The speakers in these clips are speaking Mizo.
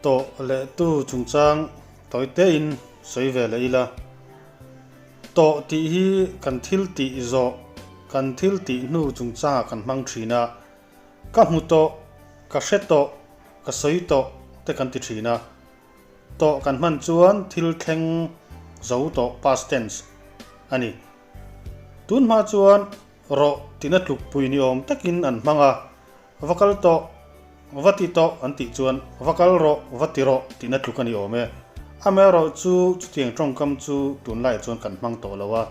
Tawh leh tu chungchang tawi tein sawi ve leh ila. Tawh tih hi kan thil tih zawh, kan thil tih hnu chungchangah kan hmang thin a. Ka hmu tawh, ka hre tawh, ka sawi tawh te kan ti thin a. Tawh kan hman chuan thil thleng zo tawh, past tense, a ni. Tun hma chuan rawh tina tlukpui ni awm takin an hmang a, va kal tawh, va ti tawh an tih chuan va kal rawh, va ti rawh tihna tluk a ni awm e. Amaherawhchu chutiang tawngkam chu tunlaiah chuan kan hmang tawh lo a.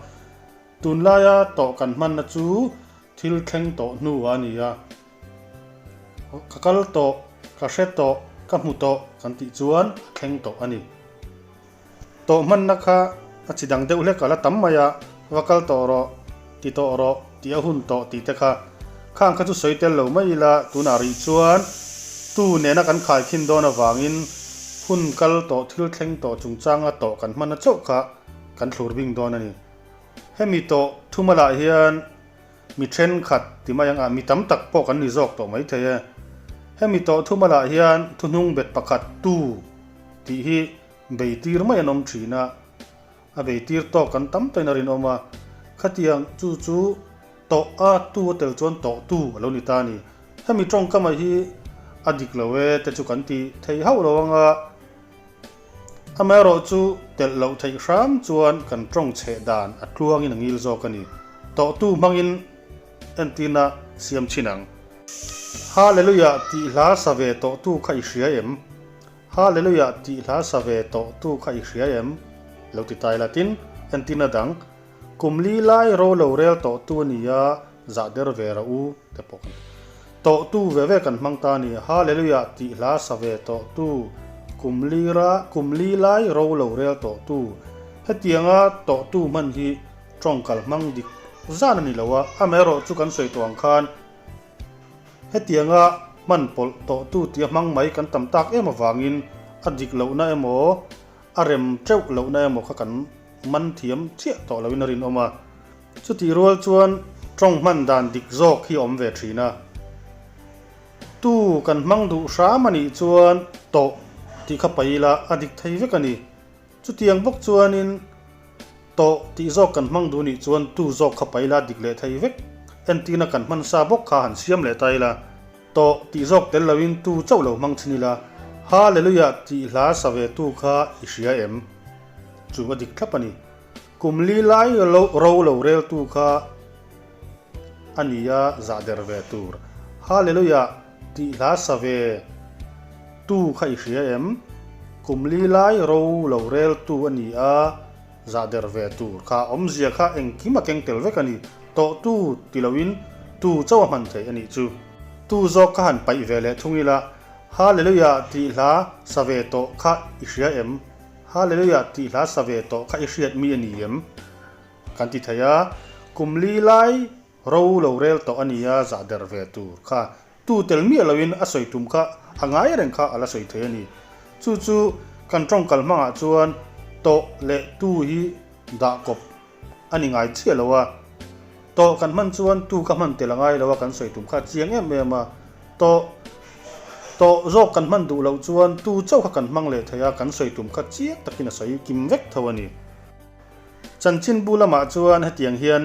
Tunlaia tawh kan hmanna chu thil thleng tawh hnu a ni a. Ka kal tawh, ka hre tawh, ka hmu tawh kan tih chuan a thleng tawh a ni. Tawh hmanna kha a chi dang deuh hlek a la tam mai a, va kal tawh rawh, ti tawh rawh, tih a hun tawh tih te kha. Khang kha chu sawi tel lo mai ila, tunah rih chuan tu nena kan khaikhin dawn avangin hun kal tawh thil thleng tawh chungchanga tawh kan hmanna chauh kha kan thlur bing dawn a ni. Hemi tawh thumalah hian mi thenkhat ti mai ang a, mi tam tak pawh kan ni zawk tawh maithei e. Hemi tawh thumalah hian thuhnung bet pakhat tu tih hi bei tir mai an awm thin a, a bei tir tawk kan tam tawhin a rinawm a, khatiang chu chu tawh a tu a tel chuan tawh tu a lo ni ta a ni. Hemi tawngkama hi a dik lo e te chu kan ti thei hauh lo ang a, Amaherawhchu telh loh theih hram chuan kan tawng chheh dan a tluangin a ngil zawk a ni. Tawhtu hmangin entirna siam chhin ang. Hallelujah tih hla sa ve tawhtu kha i hria em? Hallelujah tih hla sa ve tawhtu kha i hria em? Lo ti tai la tin, entirna dang, Kum li lai ro lo rel tawhtu a nia, zah der ve rawh u te pawh kan ti. Tawhtu ve ve kan hmang ta a ni. Hallelujah tih hla sa ve tawhtu, kum li ra, kum li lai ro lo rel tawhtu. Hetianga tawhtu hman hi tawngkal hmang dik zan a ni lo a, amaherawh chu kan sawi tawh ang khan hetianga hman pawlh tawhtu tia hmang mai kan tam tak em avangin a dik lohna emaw a rem teuh lohna emaw kha kan man thiam chiah tawh loin a rinawm a. Chutih rual chuan tawng hman dan dik zawk hi a awm ve thin a. Tu kan hmang duh hram a nih chuan tawh tih kha paih ila a dik thei vek a ni. Chutiang bawk chuanin tawh tih zawk kan hmang duh nih chuan tu zawk kha paih ila a dik leh thei vek. Entirna kan hman sa bawk kha han siam leh ta ila. Tawh tih zawk tel loin tu chauh lo hmang thin ila, Hallelujah tih hla sa ve tu kha i hria em? Chu a dik thlap a ni. Kum li lai ro lo rel tu kha a nia zah der ve tur. Hallelujah tih hla sa ve tu kha i hria em? Kum li lai ro lo rel tu a nia zah der ve tur kha awmzia kha engkim a keng tel vek a ni. Tawh tu ti loin tu chauh a hman theih a nih chu. Tu zawk kha han paih ve leh thung ila, Hallelujah tih hla sa ve tawh kha i hria em? Hallelujah tih hla sa ve tawh kha i hriat mi a ni em? Kan ti thei a, kum li lai ro lo rel tawh a nia zah der ve tur kha tu tel miah loin a sawi tum kha a ngai reng kha a la sawi thei a ni. Chu chu kan tawngkal hmangah chuan tawh leh tu hi dah kawp a ni ngai chiah lo a, tawh kan hman chuan tu ka hman tel a ngai lo a kan sawi tum kha a chiang em em a, tawh tawh zawk kan hman duh loh chuan tu chauh kha kan hmang leh thei a, kan sawi tum kha chiang takin a sawi kim vek tho a ni. Chanchinbu lamah chuan hetiang hian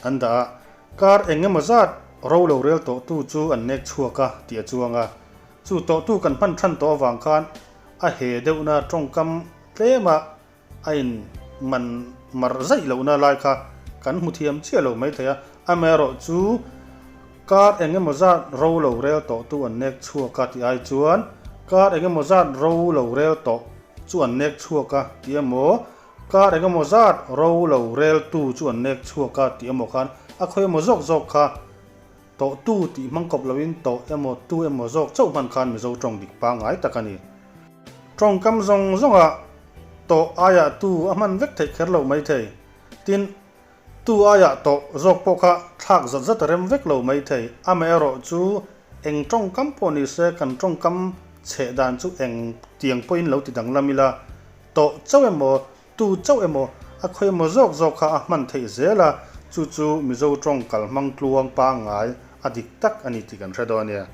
an dah a, kar eng emaw zat ro lo rel tawh tu chu an nek chhuak a tih a chuang a, chu tawh tu kan hman than tawh avang khan a he deuhna tawngkam tlema A in man mar zaih lohna lai kha kan hmu thiam chiah lo maithei a, amaherawh chu kar eng emaw zat ro lo rel tawh tu an nek chhuak a tih ai chuan kar eng emaw zat ro lo rel tawh chu an nek chhuak a tih emaw, kar eng emaw zat ro lo rel tu chu an nek chhuak a tih emaw khan a khawi emaw zawk zawk kha tawh tu tih hmang kawp loin tawh emaw tu emaw zawk chauh hman khan Mizo tawng dik pangngai tak a ni. Tawngkam zawng zawngah tawh aiah tu a hman vek theih kher lo maithei. Tin, tu aiah tawh zawk pawh kha thlak zat zat a rem vek lo maithei. Amaherawh chu eng tawngkam pawh ni se kan tawngkam chheh dan chu eng tiang pawhin lo ti danglam ila, tawh chauh emaw, tu chauh emaw, a khawi emaw zawk zawk kha a hman theih zel a, chu chu Mizo tawng kal hmang tluang pangngai a dik tak a ni tih kan hre dawn ania.